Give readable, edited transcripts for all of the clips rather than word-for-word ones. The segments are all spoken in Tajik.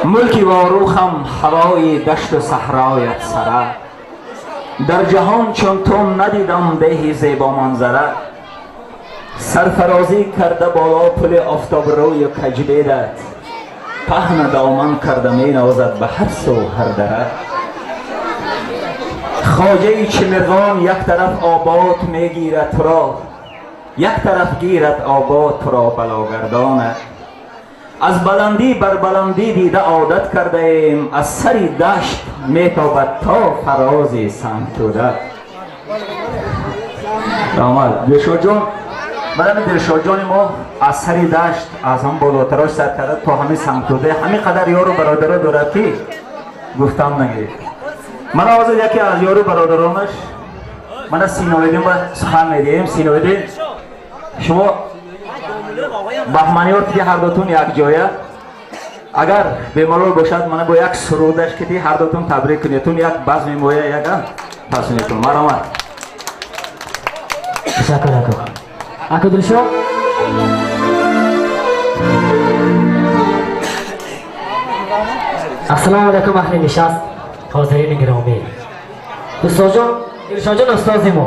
Мулки Ворухам ҳавои дашту саҳроят сара, дар ҷаҳон чун ту надидам деҳи зебоманзара. Сарфарозӣ карда боло пули офтобрӯю каҷбедат, паҳна доман карда менозад ба ҳар сӯ ҳар дара. Хоҷаи Чимирғон як тараф обод мегирад туро, як тараф гирад обод туро балогардонад. Аз баландӣ бар баландӣ дида одат кардаем, аз сари дашт метобад то фарози сангтӯда. Раҳмат, Дилшодҷон. Барами Дилшодҷони мо аз сари дашт, аз ҳам болотарош сар карда то ҳамин сангтӯда ҳамин қадар ёру бародаро дорад, ки гуфтам нагиред. Мана ҳозир яке аз ёру бародаронаш, мана Синоиддин ба сухан медиҳем. Синоиддин, шумо баҳманиёр ки ҳардутун якҷоя, агар бемалол бошад, мана бо як сурудаш ки ҳардутун табрик кунедтун, як базми моя яга пасунедтун. Марҳамат. Ташаккур, ако. Ако Дилшод. Ассалому алайкум, аҳли нишаст, ҳозирини гиромӣ. Устодҷон, Дилшодҷон устози мо.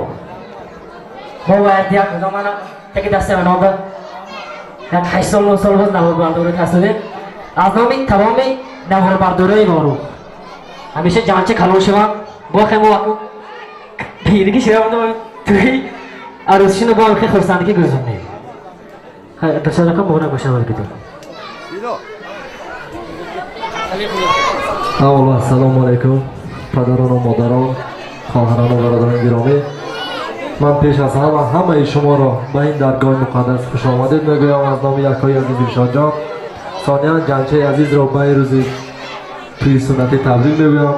Мо бояд як мана таки дасти манонда як 8 сол, 9 сол боз наворбардорӣ касудем. Аз номи тамоми наворбардорои Ворух ҳамеша ҷанча калон шаванд. Бо хемо аку пириги шираванда туи арӯсишино бо хе хурсандикӣ гузонем. Дилшод ака, муборак бошад китоб. Аввало, ассалому алайкум, падарону модарон, хоҳарону бародарони гиромӣ. Ман пеш аз ҳама ҳамаи шуморо ба ин даргоҳи муқаддас хушомадед мегӯям аз номи якои азиз Дилшодҷон. Сониян, ҷанчаи азизро ба ин рӯзи тӯи суннатӣ табрик мегӯям.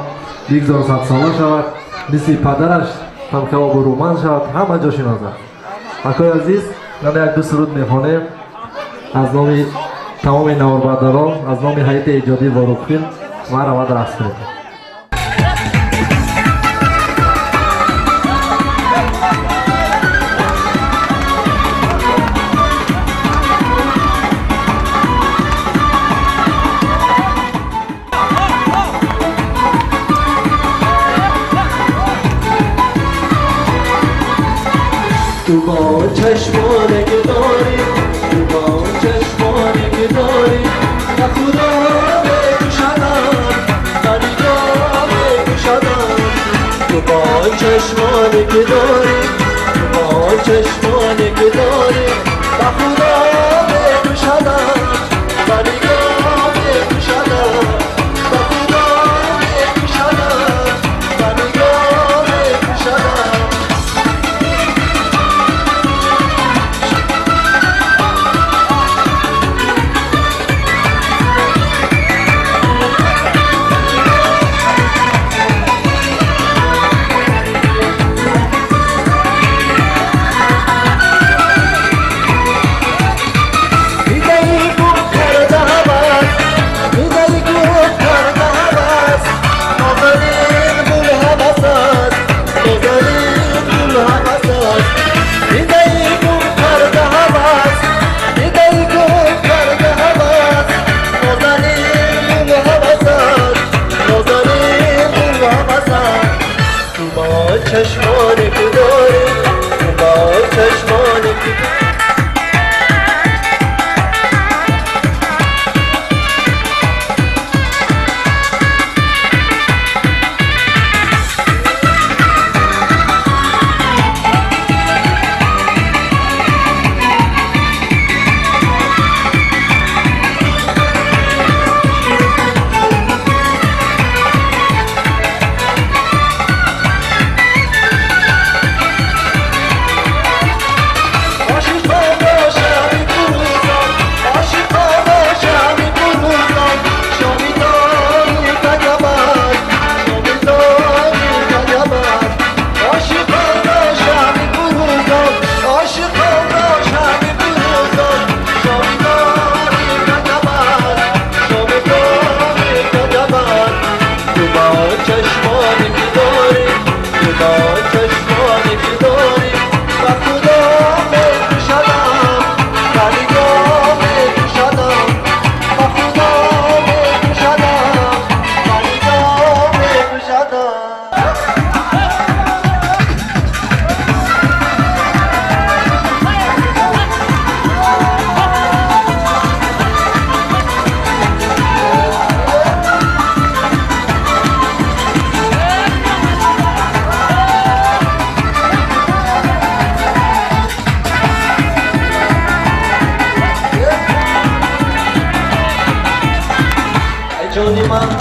Бигзор садсола шавад, мисли падараш ҳамка обрӯманд шавад, ҳама ҷо шиносад. Акои азиз, ман як ду суруд мехонем аз номи тамоми наворбардарон, аз номи ҳайати эҷодии Ворухфилм. Марҳамат, рақс кунед. Ту бо чашмоне ки дорӣ, ту бо чашмоне ки дорӣ, ба худо мекушадам, ба нигоҳ мекушадам. Ту бо чашмоне ки дорӣ, ту бо чашмоне ки дорӣ, ба худо мекушадам, ба нигоҳ мекушадам, ба худо мекушадам, ба нигоҳ мекушадам. Ҷони ман.